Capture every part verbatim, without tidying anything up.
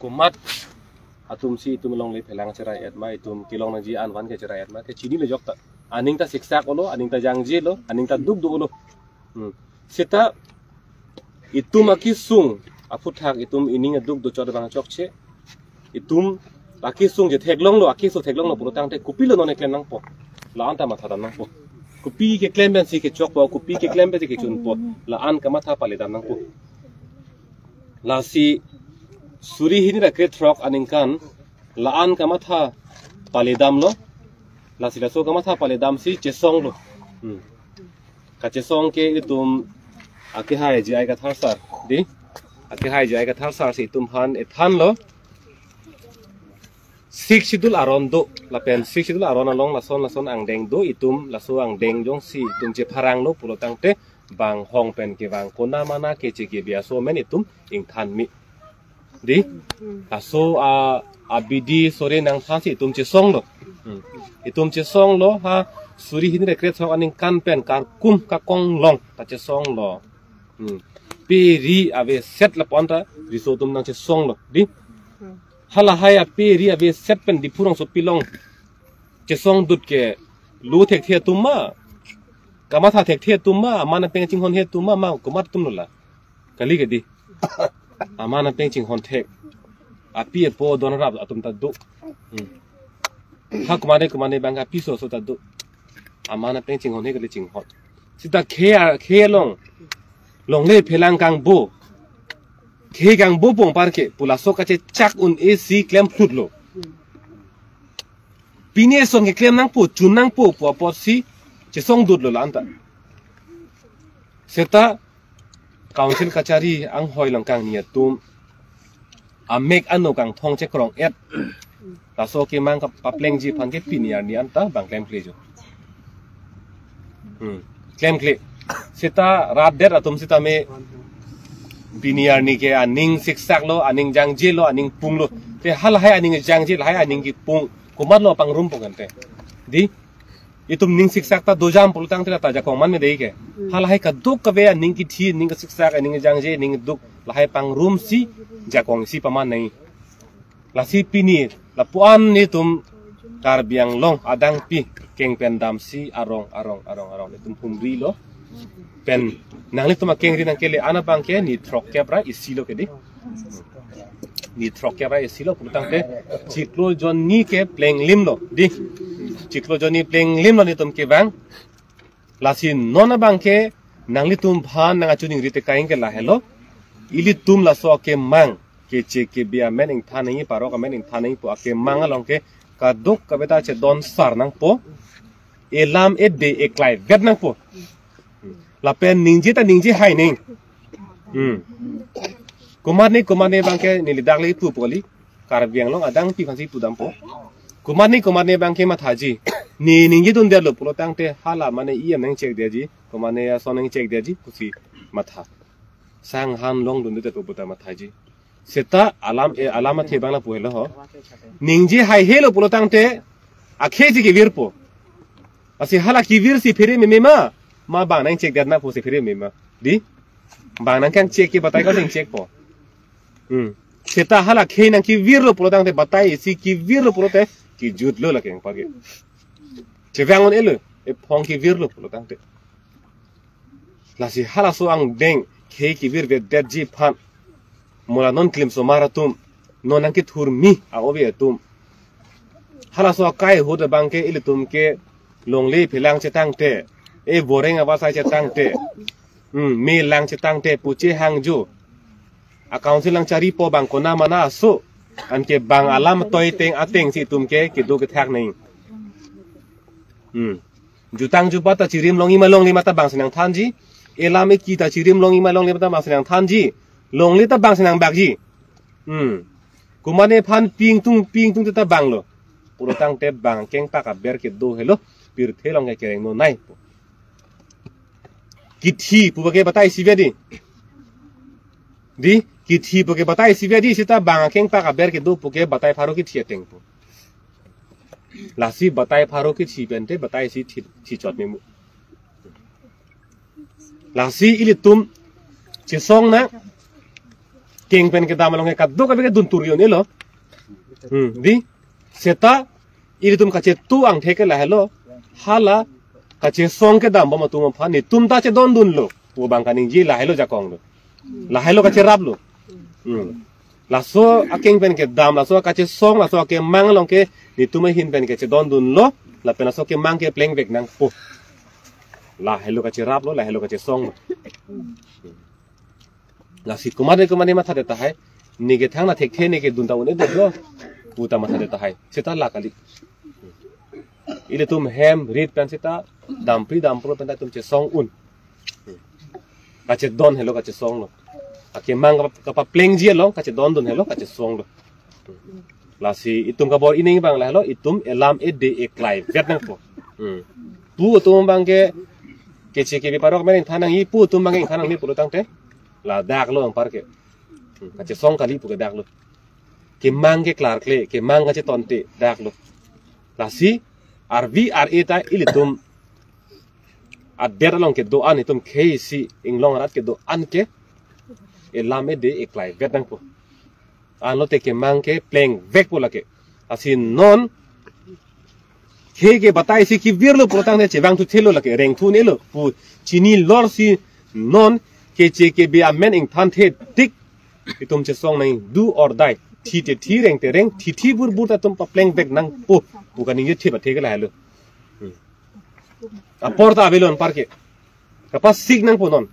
Komat atumsi itum longle phelang cherai-et ma, itum kelong nangji an van ke cherai-et ma, kechinilo jokta. Aning ta siksak-olo, aning ta jangjelo, aning ta duk do-olo. Hmm. Seta itum akesung aphuthak itum ining aduk dochot abang chokche. Itum akesung je theklonglo, akeso theklonglo pulotangte kopilo non keklem nangpo. La-an ta matha dam nangpo. Kopi keklem pensi kechokpo, kopi keklem pensi kechunpo. La-an kamatha pale dam nangpo. Lasi suri hini ra krethrok aningkan la-an kamatha pale damlo. Lasi laso kamatha pale damsi chesonglo. Hmm. Kachesong ke itum akehai J I Kathar sir, di. Akehai J I Kathar sirsi itum aphan ethanlo. Sixth Schedule aron do, lapen Sixth Schedule aron along lason lason angdeng do, itum laso angdeng jongsi itum chepharanglo pulotangte bang hong pen kevang kona mana keche kebi aso amen itum ingthan mi. Di, laso a, abidi sore nangthansi itum chesonglo. Hmm. Itum chesonglo, ha suri hini ra krethrok aningkan pen karkum kakong long ta chesonglo. Hmm. Pe ri aveset lapu-an ta riso atum nangchesonglo. Di, halahai ape ri aveset pen Diphu rongsopi along chesong dut ke lo thekthe atum ma, kamatha thekthe atum ma, aman apeng chinghonhe atum ma, ma komat atumlo la. Kali ke di. Aman apeng chinghon thek. Api apo don rap atum ta do. Hmm. Ha komatne komatne abang apiso aso ta do. Aman apeng chinghonhe kali chinghon. Seta khei a, khei along longle phelang kangbo, khei kangbo pongpar ke pu laso kachechak un-esi klem phlutlo. Pine son keklem nangpo, chun nangpo pu apotsi chesong dutlo la-an ta. Seta Council kachari anghoi along kangni atum amek ano kangthong chekrong-et. Laso kemang ka paplengji aphan ke pini arni anta bang klemkle jo. Hmm. Klemkle. Seta rat det atum seta me pini arni ke aning siksaklo, aning jangjelo, aning punglo. Te halahai aning jangje, lahai aning kepung. Komatlo pangrum pung ante. Di, itum ning siksak ta dojam pulotangte ta jakong man me dei ke. Hmm. Halahai kaduk kave aning kethi, ning kesiksak, ning jangje, ning duk, lahai pangrumsi jakongsi paman nai. Lasi pini lapu-an itum Karbi Anglong adangpi keng pen damsi arong arong arong arong itum humrilo. Pen nanglitum akengri nangkele-an abang ke ni throkkep ra isi lo ke di. Ni throkkep ra isi lo pulotangte chiklo jonni ke plenglimlo di. Chiklo jonni plenglimlo nelitum kevang. Lasi non abang ke nanglitum aphan nang achiningri tekang ke lahelo. Ilitum laso kemang keche kebi amen ingthan nangji, parok amen ingthan nangji pu akemang along ke kaduk kave ta chedon sar nangpo. Elam ede eklai vet nangpo. Lapen ningje ta ningje hai neng. Hmm. Komatne komatne abang ke neli dak le pu pu kali. Karbi Anglong adangpi aphansi pudampo. Komatne komatne abang ke mathaji. Ne ningje dundetlo pulotangte hala mane E M nangchek detji, komatne ason nangchek detji pusi matha. Sang han long dundetpo puta mathaji. Seta alam e alam athe abang lapu helo ho. Ningje haihelo pulotangte akhei si kevirpo. Lasi hala kevirsi phere meme ma, ma bang nangchek det nangpo si phere meme ma. Di? Bang nangkangchek ke batai ko nangchekpo. Hmm. Seta hala khei nangkevirlo pulotangte batai si kevirlo pulote kejutlo lake pagi. Chevang un-elo, ephong kevirlo pulotangte. Lasi halaso angdeng khei kevir vet detji aphan. Mo la non klim somar atum, non nangkethur mi a-ove atum. Halaso akai ahut abang ke ilitum ke longle phelang chetangte, e voreng avasai chetangte, hmm, me lang chetangte puche hangjo. A council nangcharipo bang kona mana aso, anke bang alam toi teng ateng si itum ke kedo kethak neng. Hmm. Jutang jubat ta chirim longji ma longle ma ta bang si nangthanji. Elam eki ta chirim longji ma longle ma ta bang si nangthanji. Longle ta bang si nangbakji. Hmm. Komatne aphan pingtung pingtung ta banglo. Pulotangte bang kengpak aber kedo helo. Pirthe along ke kereng no nai. Kithi pu ke batai si vet di. Di, kithi pu ke batai si vet di, seta bang kengpak aber kedo pu ke batai pharo kithi ateng pu. Lasi batai pharo kithi pente batai si thi, thichot memu. Lasi ilitum chesong nang, Keng pen kedam along ke kadokave ke dun tur un-elo. Hmm, dei. Seta ilitum kachetu angthek ke lahelo. Hala kachesong kedam bom atum aphan netum ta chedondunlo pu abang kaningje lahelo ajakong lo. Lahelo kacheraplo. Hmm. Laso akeng pen kedam, laso kachesong, laso akemang along ke netum ahin pen ke chedondunlo, lapen laso akemang ke plengvek nangpo. Lahelo kacheraplo, lahelo kachesonglo. Lasi komat komat ne mathadet tahai. Ne ke thangta thekthe, ne ke dun ta un-edetlo pu ta mathadet tahai. Seta la kali. Ilitum hem rit pen seta dampri dampro pen ta itum chesong un. Kachedon helo kachesonglo. Akemang kapa-, kapaplengji along kachedondun helo kachesonglo. Lasi itum kabor-i aning abang lahelo, itum elam ede eklaivet nangpo. Hmm. Pu atum abang ke keche kebi parok men ingthan nangji, pu atum abang ke ingthan nangji pulo tangte, ladaklo anparke. Hmm. Kachesong kali pu ke daklo. Kemang ke klarkle, kemang kachetonte daklo. Lasi arvi ar-e ta ilitum adet along kedo-an, itum khei isi inglong arat kedo-an ke elam ede eklaivet nangpo. Anlote kemang ke plengvekpo lake. Lasi non khei ke batai si kevirlo pulo tangte chevang thuthelo lake, reng thu un-elo pu chini lor si non keche kebi amen ingthanthe tik itum chesong nang, do or die. Thi te thi, reng te reng, thithi burbur ta itum paplengvek nangpo pu kaningje thip athe ke lahelo. Hmm. Apor ta avelo anparke. Kapasik nangpo non.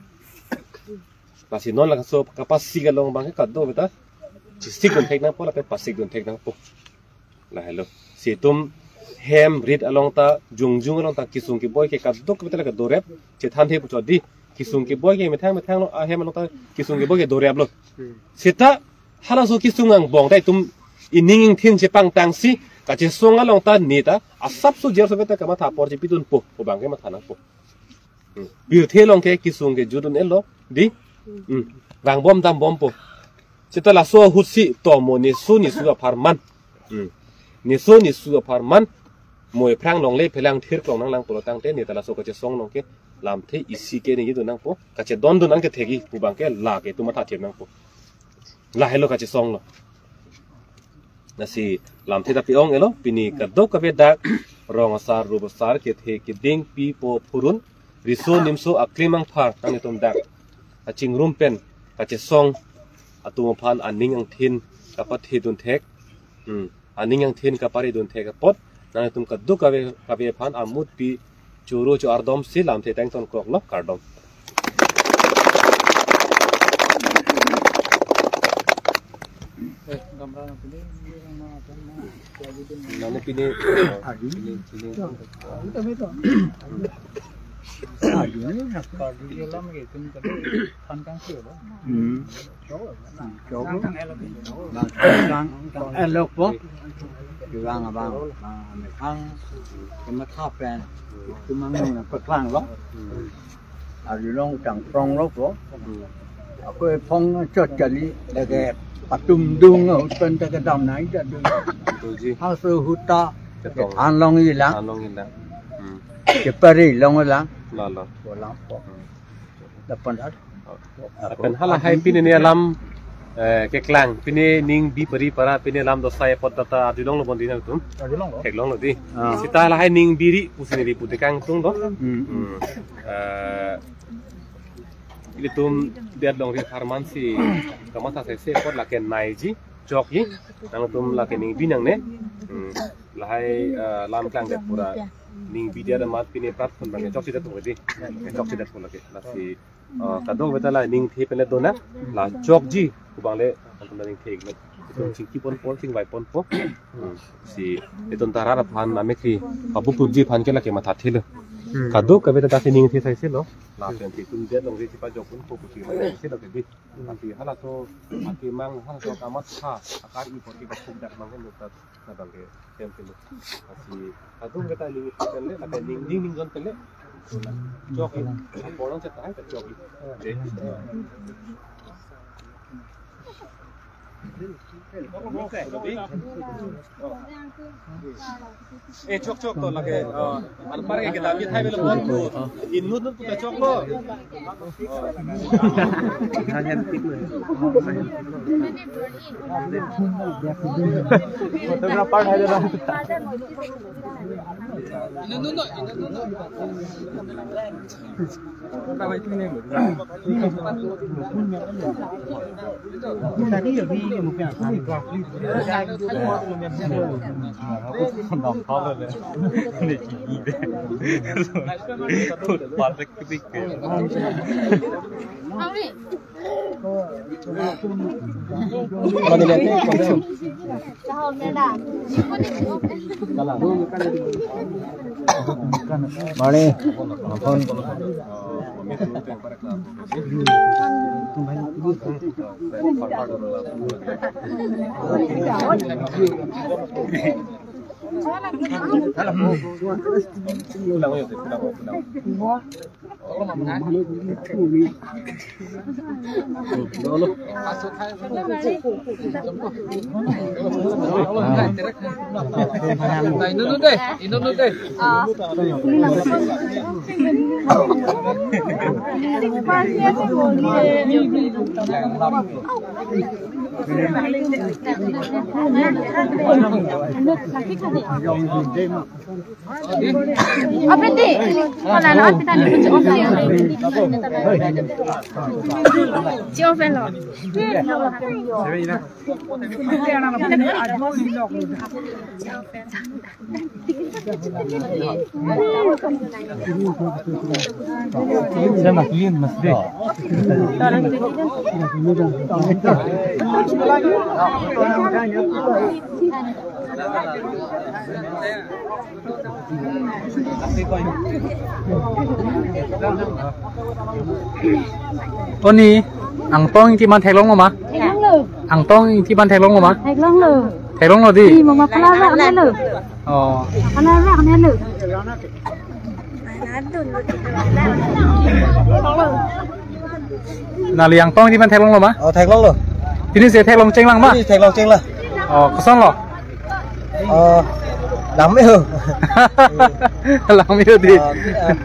Lasi non laso kapasik along abang ke kadokave ta chesikdun thek nangpo, lapen pasikdun thek nangpo. Lahelo. Si itum hem rit along ta, jongjung along ta kesung keboi ke kadokave ta lake dorep, chethanthe pu chot dei. Kesung keboi ke methang methanglo, ahem along ta kesung keboi ke doreplo. Hmm. Seta halaso kesung angbong ta itum ining ingthin chepangtang si kachesong along ta ne ta asapso jer sopet ta kamatha apor chepidunpo pu abang ke matha nangpo. Hmm. Pirthe along ke kesung kejut un-elo dei. Hmm. Vangbom dambompo. Seta laso ahut si to mo neso nesu apharman. Hmm. Neso nesu apharman. Mo ephrang longle phelang thir klong nanglang pulo tangte ne ta laso kachesong along ke lamthe isi ke ningjedun nangpo. Kachedondun an kethekji pu abang ke lake itum mathathip nangpo. Lahelo kachesonglo. Lasi lamthe ta pi-ong-elo, pini kadokave dak rong asar, rup asar, kethe keding, pi po phurun, riso nimso aklim angphar nanglitum dak kachingrum pen kachesong atum aphan aning angthin kapathedun thek. Hmm. Aning angthin kaparidun thek apot nanglitum kadokave kave aphan amut pi choro cho-ardom si lamthe ta ington kroklo, kardom. Nani pini, pini, pini. Hmm. Chok. Bang, bang, bang, elok po. Bang, bang, bang, bang. Kematha pen. Kemang nung na paklang lo. Arjulong changprong lo po. Ako ephong chot kali lake patum dung ho pen ta kedam nai ta dung. Betul ji. Haso ahut ta. Betul. An long ilang. An long ilang. Hmm. Kepari long ilang. Lalo. Bolang po. Hmm. Dapan hat. Lapen halahai pini ne alam, eh, keklang, pini ning bi pari para, pini alam dosai apot ta arjulonglo bon dei nangtum. Arjulonglo. Theklonglo dei. Ah. Seta lahai ning biri pusi neli putekang tung do. Hmm. Hmm. Eh, ilitum det longri apharman si kamatha saise apot lake naiji, chokji, nangtum lake ning bi nangne. Hmm. Lahai, eh, lam klangdet pura ning bidet amat pini platform abang chokchedet pu dei. Chokchedet pu lake. Lasi, eh, kadokave ta la ningthe pen le dona. La chokji pu abang le, antum la ningthe iklo. Itum chingki ponpo, chingvai ponpo. Hmm. Si itum ta rat aphan, namekri pabup pupji aphan ke lake mathathelo. Hmm. Kadokave ta si ningthe saiselo. Lapen si itum det longri si pajok ponpo pusi mathathelo ke dei. Tapi halaso akemang, halaso kamatha akar-i apor ke kapuk dak mang kan ta. Labang ke tem pilo. Lasi kadokave ta ning pen le, lapen ning ning ning jon pen le. Chokji. Apor nangchet tahai ta chokji. Dei. Eh, chok chok to lake. Oh, anpar ke kita bi thai belo pon tu. Inut nut puta chok lo. Photographer hai lo. Mane, aphon. Inut deh, inut deh. Apa di? Mana na kita ni kunci off ya? Ci off lo. Oni, Angtong Ingti aphan theklonglo ma? Theklonglo. Angtong Ingti aphan theklonglo ma? Theklonglo. Theklonglo di? Ni mama pala rak nelo. Oh. Pala rak nelo. Nangli Angtong Ingti aphan theklonglo ma? Oh, theklonglo. Pini si theklong chenglang ma? Pini theklong chenglang. Oh, kosonlo? Oh, langme ho. Langme ho di. Oh,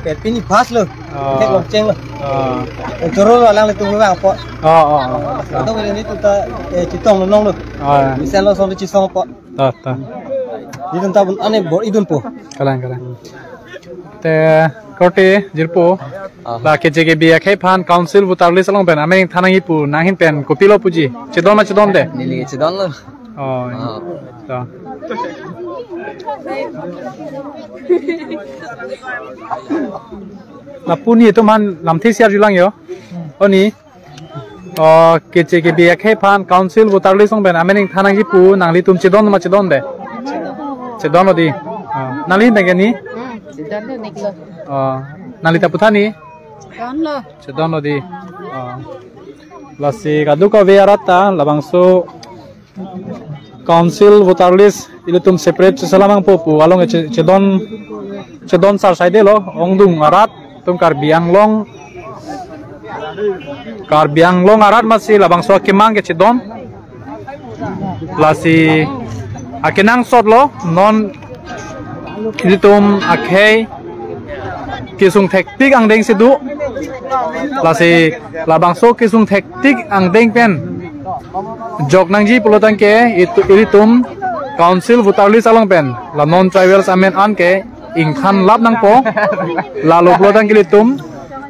eh, pini pass lo. Oh. Theklong chenglo. Oh. Eh, choro lo alanglitum vangpo. Oh, oh, oh. Atau ini tuta, eh, chetong lo nong lo. Oh, ya. Bisa lo song chetongpo. Ta, ta. Itum ta bun ane bor-idunpo. Kalang, kalang. Te korte jirpo. Ah. La K J K B akhei aphan council voter list along pen amen than nangji pu nanghin pen kopilo puji. Chedon ma chedonde? Neli chedonlo. Oh. Ah. Ta. Lapu netum aphan lamthe si arjulang jo. Oni. Oh, K J K B akhei aphan council voter list along pen amen than nangji pu nanglitum chedon ma chedonde? Chedonlo di. Oh, nangli pen ke ni? Hmm, chedonlo, niklo. Oh, nangli ta puthot ni? Chedonlo. Chedonlo di. Oh. Lasi kadokave arat ta labangso council voter list ilitum separate cheselam nangpo pu along che-, chedon, chedon sar saidelo, ongdung arat atum Karbi Anglong, Karbi Anglong arat masi labangso akemang kechedon. Lasi akenangsot lo non ilitum akhei kesung thektik angdeng si do. Lasi labangso kesung thektik angdeng pen jok nangji pulo tangte itu, ilitum council voter list along pen la non tribals amen an ke ingthan lap nangpo. Lalo pulo tangte ilitum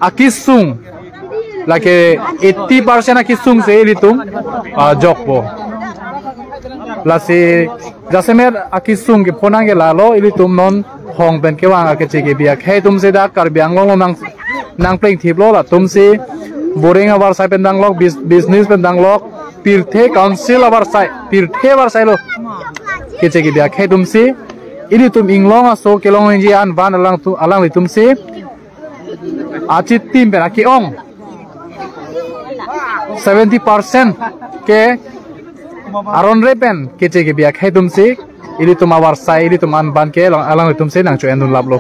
akesung lake eighty percent akesung si ilitum, ah, jokpo. Lasi jasemet akesung kepho nangke lalo ilitum non hong pen kevang a-K J K B akhei atum si dak Karbi Anglong along nang, nangplengthiplo, latum si boreng avarsai pen danglok, bis-, business pen danglok, pirthe council avarsai, pirthe avarsai lo K J K B akhei atum si ilitum inglong aso kelong nangji an van alang tu, alanglitum si achitim pen ake-ong seventy percent ke aron re pen K J K B akhei atum si ilitum avarsai, ilitum an van ke alang, alanglitum si nangcho-endun laplo.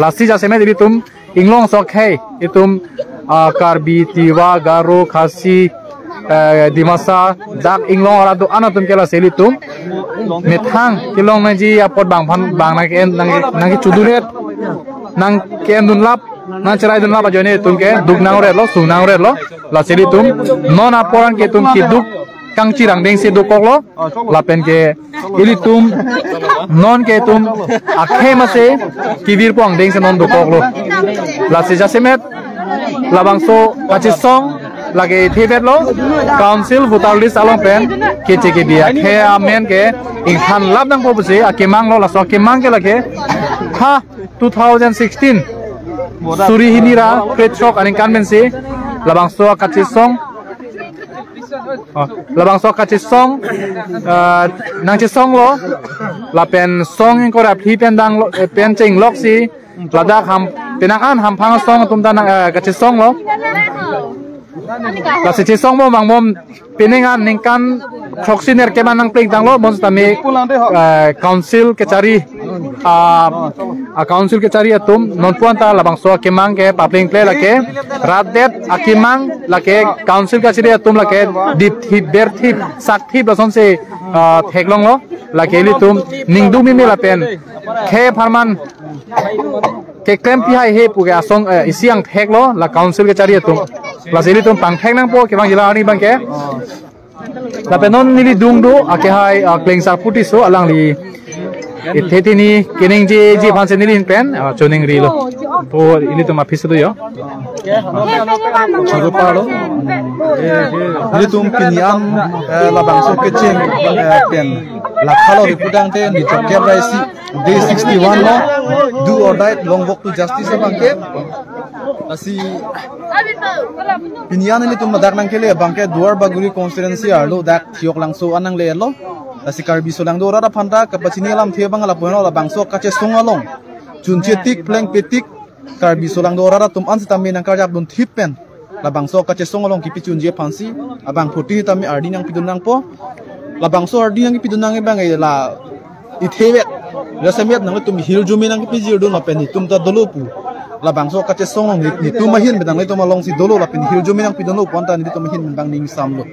Lasi jasemet ilitum inglong aso akhei, itum, ah, Karbi, Tiwa, Garo, Khasi, eh, Dimasa dak inglong arat do-an atum ke lasi ilitum methang kelong nangji apot bang aphan bang nang ke nang nang ke chudun het nang ke endun lap nang cherai dun lap ajoine itum ke duk nang ret lo sung nang ret lo lasi ilitum non apor an ke itum keduk kangchirang dengsi dokoklo lapen ke ilitum non ke itum akhei masi kevir pon dengsi non dokoklo lasi jasemet labangso kachesong lake thebet lo council voter list along pen keche kebi akhei amen ke ingthan lap nangpo pusi akemang lo laso akemang ke lake ha two thousand sixteen suri hini ra krethrok aningkan pensi labangso kachesong oh, labangso kachesong uh, nangchesong lo lapen song ingkoi ra phli pen dang lo eh, pen cheng lok si ladak ham penang an hamphang song atum ta nang eh, kachesong lo lasi chesong bom bang bom penang an ningkan throksi nerkep an nangpleng tanglo bonsitame eh, council kechari ah, ah, council kechari atum non puan ta labangso akemang ke papleng ple lake rat det akemang lake council kechari atum lake dip thip ber thip sak thip lasonsi ah, theklong lo lake ilitum ningduk mimi lapen khei apharman keklem pihai he pu ke asong eh, isi angthek lo la council kechari atum lasi ilitum pangthek nangpo kevang jila arni bang ke lapen non neli dung do akehai ah, klengsar puti so alangli ithe tini keningjeji aphansi neli pen ah, choningri lo to ilitum aphis do yo Choro palo. Ilitum pini an eh, labangso kecheng eh, pen lakhalo ripudang te ni Joker Raisi day sixty-one lo do or die long walk to justice abang ke lasi pini an ilitum ladak nangkele abang ke Duar Bagori constituency arlo dak Thiok Langso an nangle lo lasi Karbi Solangdo arat aphan ta kapachini alamthe abang lapuan labangso kachesong along chunche tik pleng petik Karbi Solangdo arat atum an sitame nangkarjap dun thip pen labangso kachesong along kipi chunje aphansi abang phuti tame ardi nangpidun nangpo labangso ardi nangpidun nang abang la ithewet jasemet nangtum hirjume nangpijir dun lapen itum ta dolo pu labangso kachesong along itum ahin bedang itum alongsi dolo lapen hirjume nangpidun lo pu anta itum ahin bang ningsam lo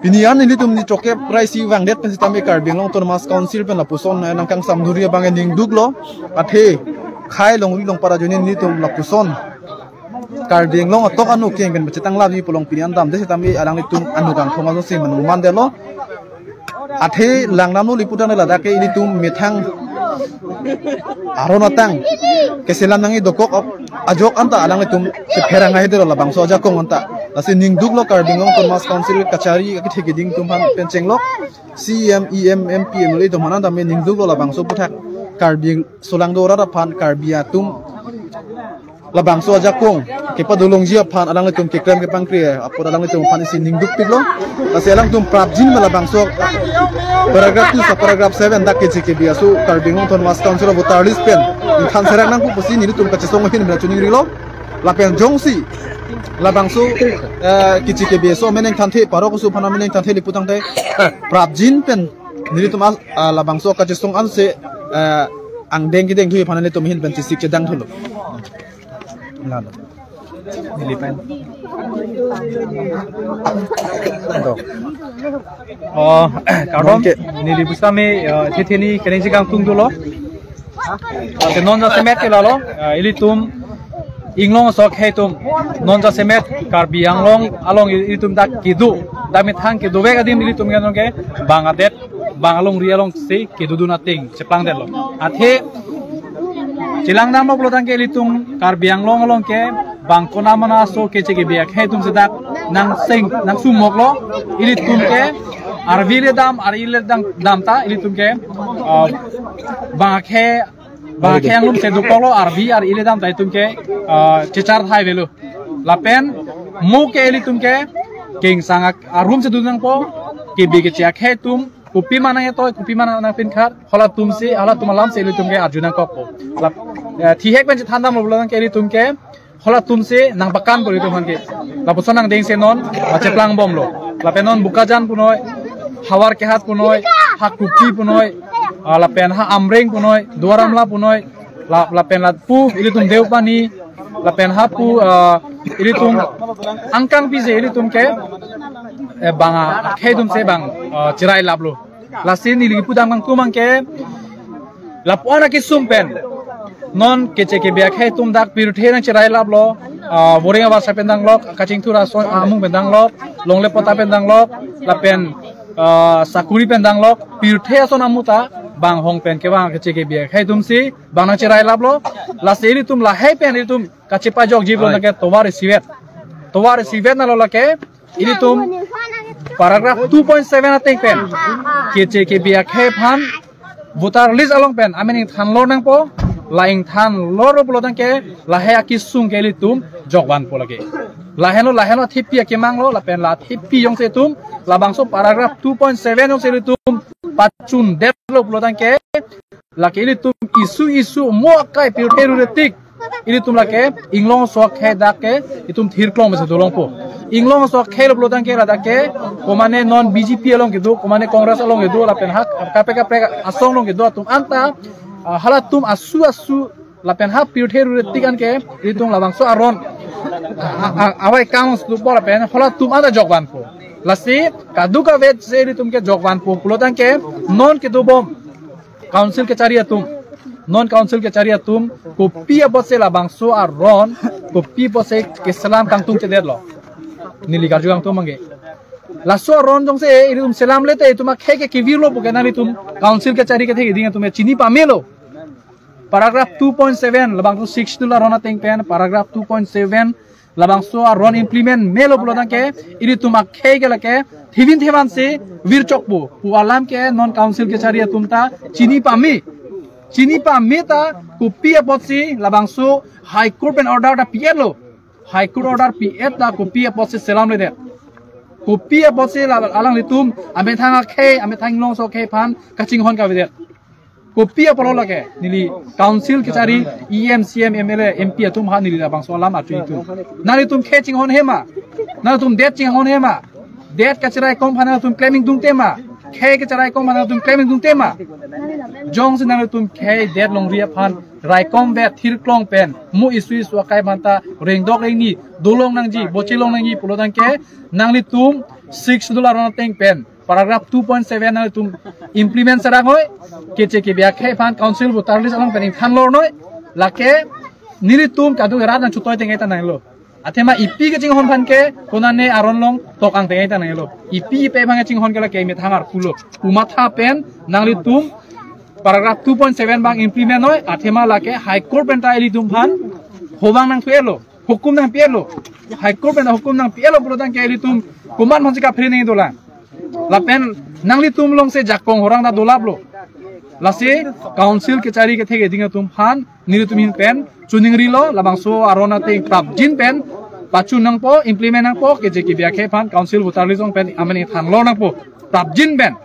pini an ilitum ni Joker Raisi vangdet pen sitame Karbi Anglong Autonomous Council pen lapuson eh, nangkangsam duri abang ningduk lo athe khai longri longpar ajoine ilitum lapuson Karbi Anglong atok anu keng pen bachetang lavi polong pini an damde sitame alanglitum anu kangthong aso si manuman delo athe langnam lo lipudang ladak ke ilitum methang aron atang keselam nangji dokok ajok anta alanglitum kepherang ahe delo labangso ajakong anta lasi ningduk lo Karbi Anglong Autonomous Council kachari akithe keding atum aphan pen chenglok C E M, E M, M P, M L A atum aphan tame ningduk lo labangso aputhak Karbi Solangdo arat aphan Karbi atum labangso ajakong kepadolongji aphan alanglitum keklem kepangkri apot alanglitum aphan isi ningduk pik lo lasi alangtum prapjin ma labangso paragraph two sa paragraph seven dak keche kebi aso Karbi Anglong Autonomous Council of voter list pen ingthan serak nangpo pusi nelitum kachesong ahin mena choningri lo lapen jongsi labangso eh, keche kebi aso meneng thanthe parok aso aphan meneng thanthe liputangte prapjin pen nelitum al- ah, labangso kachesong ansi eh, angdeng kideng thui aphan nelitum ahin pen chesik chedang thulo. Lalo. Neli pen. Do. Oh, kardom. Nonke. Neli pusitame eh, thetheni keningje kangtung dolo. Ate non jasemet ke lalo, eh, ilitum inglong sok heitum non jasemet Karbi Anglong along ilitum dak kedo, dak methang kedovek adim ilitum ke nonke bang adet bang alongri alongsi kedodun ateng cheplangdetlo. Athe chelangdamlo pulotangte ilitum Karbi Anglong along ke bang konamana aso keche kebi akhei atum si dak nangseng nangsumoklo ilitum ke arvi le dam ar-i le dam damta ilitum ke ah, bang akhei bang akhei anglum si dokoklo arvi ar-i le damta itum ke ah, chechar thai avelo. Lapen mo ke ilitum ke kengsang ak- arum si dun nangpo kebi keche akhei atum kopi ma nangtoi kopi ma nangpinkhat halatum si halatum alam si ilitum ke arju nangkokpo. Lap- eh, thihek pen chethandamlo pulotangte ilitum ke halatum si nangpakanpo ilitum aphan ke. Lapuson angdeng si non ah, cheplangbomlo. Lapen non Bokajan punoi, Howraghat punoi, ha Kuki punoi, ah, lapen ha Amreng punoi, Duar Amla punoi, la- lapen lapu ilitum Deopani, Lapen hapu, ah, ilitum angkang pise ilitum ke, eh, bang akhei atum si bang, ah, cherai laplo. Lasi neli pudam kangtung abangke lapu-an akesung pen non keche kebe akhei atum dak pirthe nangcherai laplo, ah, Boreng Abarsa pen danglok, Kachingthur ason amung pen danglok, Longle Pota pen danglok, lapen, ah, Sakuri pen danglok, pirthe ason amuta bang hong pen kevang keche kebe akhei atum si bang nangcherai laplo. Lasi ilitum lahei pen ilitum kachepajokji pulo tangte tovar isivet. Tovar isivet nalo lake ilitum paragraph two point seven ateng pen keche kebe akhei aphan voter list along pen amen ingthan lor nangpo. La ingthan lor pulo tangte lahei akesung ke ilitum jokvanpo lake. Lahenlo, lahenlo thepi akemanglo, lapen la thepi jongsi itum labangso paragraph two point seven jongsi ilitum pachundetlo pulo tangte lake ilitum issue issue mo akai pirthe rure tik ilitum lake inglong aso akhei dak ke itum thirklong mese dolongpo. Inglong aso akhei lo pulo tangte ladak ke komane non B J P along kedo, komane Congress along kedo, lapen hak kaprek kaprek asong along kedo atum anta, ah, halatum asu asu lapen ha pirthe rure tik an ke ilitum labangso aron, ah, ah, ah, avai kang stupa lapen halatum anta jokvanpo. Lasi kadokave si ilitum ke jokvanpo pulo tangte non kedobom Council kachari atum, non Council kachari atum, kopi apotsi labangso aron, kopi apotsi keselam kangtungchedetlo. Neli karju kangtung abangke. Laso aron jongsi ilitum selamle te itum akhei ke kevirlo puke nanglitum Council kachari kethe keding atum chini pamelo. Paragraph two point seven, labangso Sixth Schedule aron ateng pen, paragraph two point seven, labangso aron implement melo pulo tangte ilitum akhei ke lake thivin thevan si virchokpo pu alam ke non Council kachari atum ta chini pame. Chini pame ta kopi apotsi labangso High Court pen order ta pi-etlo. High Court order pi-et ta kopi apotsi selamledet. Kopi apotsi la alanglitum amethang akhei, amethang inglong aso akhei aphan kachinghon kavedet. Kopi apotlo lake, neli Council kachari E M, C M, M L A, M P atum ha neli labangso alam arju itum. Nanglitum khei chinghon hema, nanglitum det chinghon hema, det kacheraikom aphan nanglitum klem ingdung tema, khei kacheraikom aphan nanglitum klem ingdung tema. Jongsi nanglitum khei det longri aphan raikom vet thirklong pen mo issue issue akai aphan ta rengdok rengni dolong nangji, bochelong nangji pulo tangte nanglitum Sixth Schedule aron ateng pen paragraph two point seven nanglitum implement sarang hoi, keche kebe akhei aphan Council voter list along pen ingthan lor noi, lake nelitum kadokave rat nangchutoi tengai ta nanglo. Athema ipi kachinghon aphan ke konane aron along tok ang tengai ta nanglo. Ipi ipe aphan kachinghon ke lake methang arpulo. Pu matha pen nanglitum paragraph two point seven abang implement noi, athema lake High Court pen ta ilitum aphan hobang nangthu-etlo. Hukum nangpi-etlo. High Court pen hukum nangpi-etlo pulo tangte ilitum komat aphansi kaphere nangji dolang. Lapen nanglitum alongsi jakong horang ta dolaplo. Lasi Council kachari kethe keding atum aphan nelitum ahin pen chuningrilo, labangso aron ateng prapjin pen pachun nangpo, implement nangpo, keche kebe akhei aphan Council voter list along pen amen ingthan lor nangpo prapjin pen.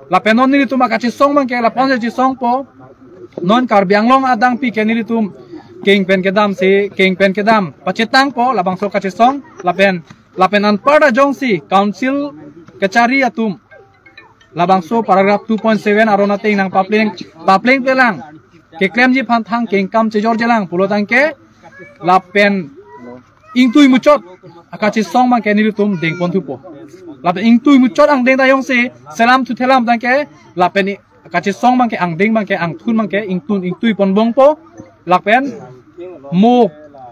Lapen non nelitum akachesong abangke lapu-an si chesongpo. Non Karbi Anglong adang pi ke nelitum keng pen kedam si, keng pen kedam pachetangpo labangso kachesong, lapen, lapen anparta jongsi Council kachari atum labangso paragraph two point seven aron ateng nangpapleng, paplengpelang, keklemji aphan thang kengkam chejorjelang pulo tangte lapen ingtui muchot akachesong abangke nelitum dengponthupo. Lapen ingtui muchot angdeng ta jongsi selamthuthelam tangte lapen i-, akachesong abangke angdeng abangke angthun abangke ingtun ingtui ponbompo. Lapen mo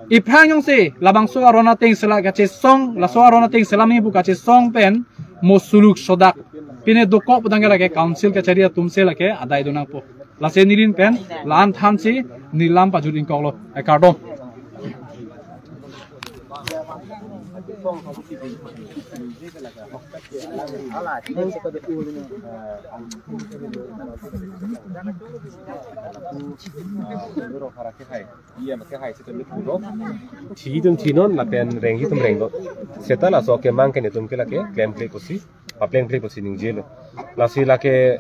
iphrang jongsi labangso aron ateng sela kachesong, laso aron ateng selamji pu kachesong pen mo suluk sodak pine dokok pu tangte lake Council kachari atum si lake adai do nangpo. Lasi neli ahin pen la-an thansi neli lam pajut ingkoklo. Ai kardom. Thitum thinon lapen rengji atum renglo. Seta laso kemang ke netum ke lake klemkle pusi, paplengkle pusi ningjelo. Lasi lake,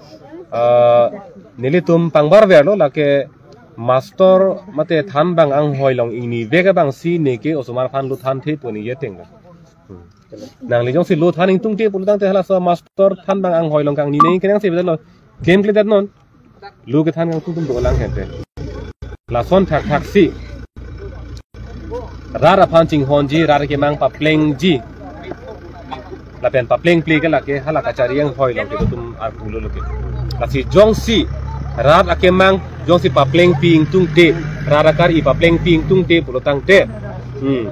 ah, nelitum pangbarverlo lake master mate thanbang anghoi long ingnivek abangsi neke osomar aphan lo thanthe pu ningje tenglo. Hmm. Nangli jongsi lo than ingtungte pulo tangte halaso master thanbang anghoi long kangni neng kenangsi bedetlo. Klemkledet non. Lo kethan kangtungtum dolang hente. Lason thakthaksi Rat aphan chinghonji, rat akemang paplengji. Lapen paplengple ke lake hala kachari anghoi along ke ilitum arpu lo ke. Lasi jongsi rat akemang jongsi paplengpi ingtungte, rat akari paplengpi ingtungte pulotangte, hmm,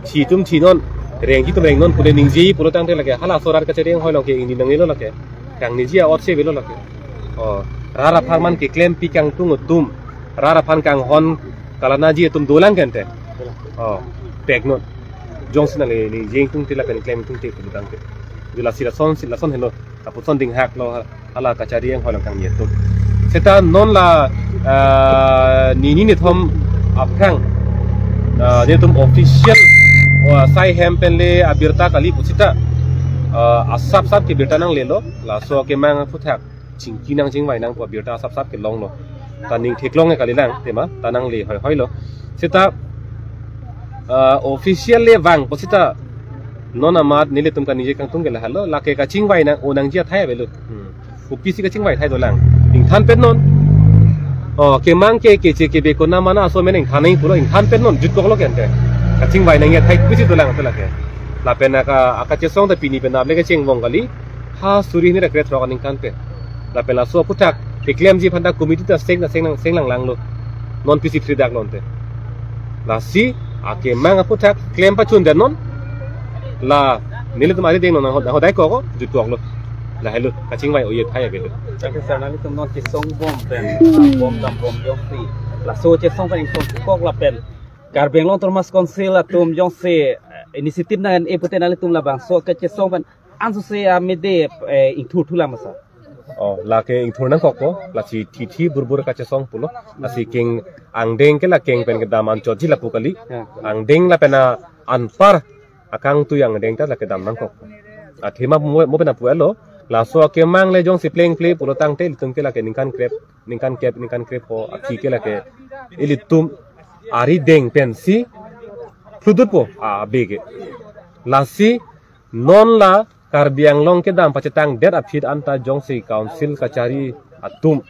thi atum thinon, rengji atum rengnon pu ningjeji pulotangte lake halaso rat kachari anghoi along ke ingni nangnelo lake. Kangneji a-otse avelo lake. O, rat apharman keklempi kangtung atum, rat aphan kanghon kalanaji atum dolang ke ante. O, peknon. Jongsi nangle ningje ingtungte lapen klem ingtungte pulotangte, jula si lason, si lason helo. Lapuson dinghaklo hala kachari anghoi along kangni atum. Seta non la, ah, nini nithom aphrang, ah, nelitum official, ah, sai hem pen le abirta kali pusita, ah, asap sap ke birta nanglelo, laso akemang aphuthak chingki nang chingvai nang pu abirta asap sap kelonglo. Ta ning theklong ke kalilang, tema, ta nangle hoihoi lo. Seta, ah, official le vang pusita non amat nelitum kaningje kangtung ke lahelo, lake kachingvai nang-o nangji athai avelo. Hmm. Kopisi kachingvai athai dolang. Ingthan pet non. O, kemang ke keche kebe konat mana aso amen ingthan nang pulo, ingthan pet non, jutkoklo ke ante. Kachingvai nangji athai kopisi dolang ante lake. Lapen aka, akachesong ta pini penap le kecheng vong kali. Ha suri hini ra krethrok aningkan pen. Lapen laso aphuthak keklemji aphanta committee ta seng ta seng lang, seng langlanglo. Non pisi thridaklo ante. Lasi akemang aphuthak klem pachun det non. La nelitum ari deng non ho, ho dai koko jutkoklo. Lahelo kachingvai oye athai avelo. Thank you, sir. Nanglitum non kesong bom pen, bom dam bom jongsi, laso chesong pen ingtong kok lapen Karbi Anglong Autonomous Council atum jongsi, eh, initiative nang-en-e pute nanglitum labangso kachesong pen ansose amede, eh, ingthur thulang ma sir? O, lake ingthur nangkokpo, lasi thithi burbur kachesong pulo, lasi keng angdeng ke la keng pen kedam anchotji lapu kali. Ya. Angdeng lapen a anpar akangtui angdeng ta lake dam nangkok. Athema mo, mo pen apu elo, laso akemang le jongsi plengple pulotangte ilitum ke lake ningkan krep, ningkan kep, ningkan krep ko, aphi ke lake ilitum ari deng pensi phludutpo, a, abe ke. Lasi non la Karbi Anglong kedam pachetang det aphi anta jongsi council kachari atum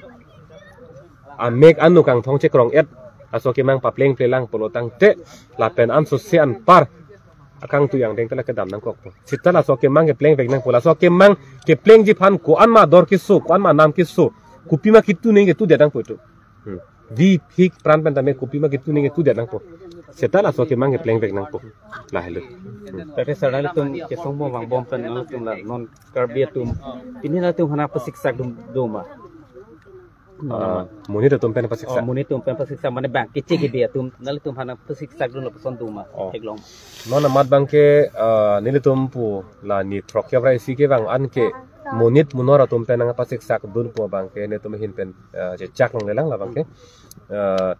amek anu kangthong chekrong-et, laso akemang paplengple lang pulotangte, lapen ansose anpar akangtui angdeng ta lake dam nangkokpo. Seta laso akemang keplengvek nangpo, laso akemang keplengji aphan ko-an ma dor keso, ko-an ma nam keso, kopima kitu nangji ketu det nangpo itum. Hmm. Vik phik pran pen tame kopima kitu nangji ketu det nangpo. Seta laso akemang keplengvek nangpo. Lahelo. Hmm. Tangte sir, nanglitum kesong bom vang bom pen nanglitum la non Karbi atum, pini nanglitum aphan pasiksak dun do ma? Ah, monit atum pen pasiksak. Oh, monit atum pen pasiksak, mane bang keche kebe atum nanglitum aphan pasiksak dun lapuson do ma? Oh. Theklong. Non amat abangke, ah, nelitum pu la ni throk kevra isi kevang an ke monit monor atum pen nangpasiksak dun pu abangke nelitum ahin pen, ah, chechak longlelang labangke. Ah,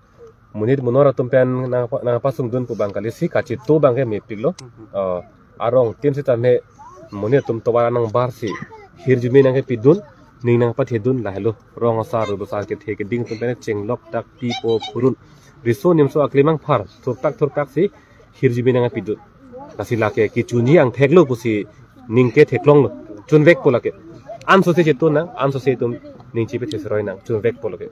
monit monor atum pen nang, nangpasung dun pu abang kali, si kacheto abangke mepiklo. Ah, arong tin sitame monit atum tovar nangbar si hirjume nangkepi dun, ning nangpathe dun lahelo. Rong asar, rup asar, kethe keding atum pen chenglok dak pipo phurun, riso nimso aklimang phar thurtak thurtak si hirjume nangkepi dun. Lasi lake kechunji angthek lo pusi ning ke theklonglo. Chunvekpo lake. Ansose cheto nang, ansose itum ning chipethe seroi nang. Chunvekpo lake.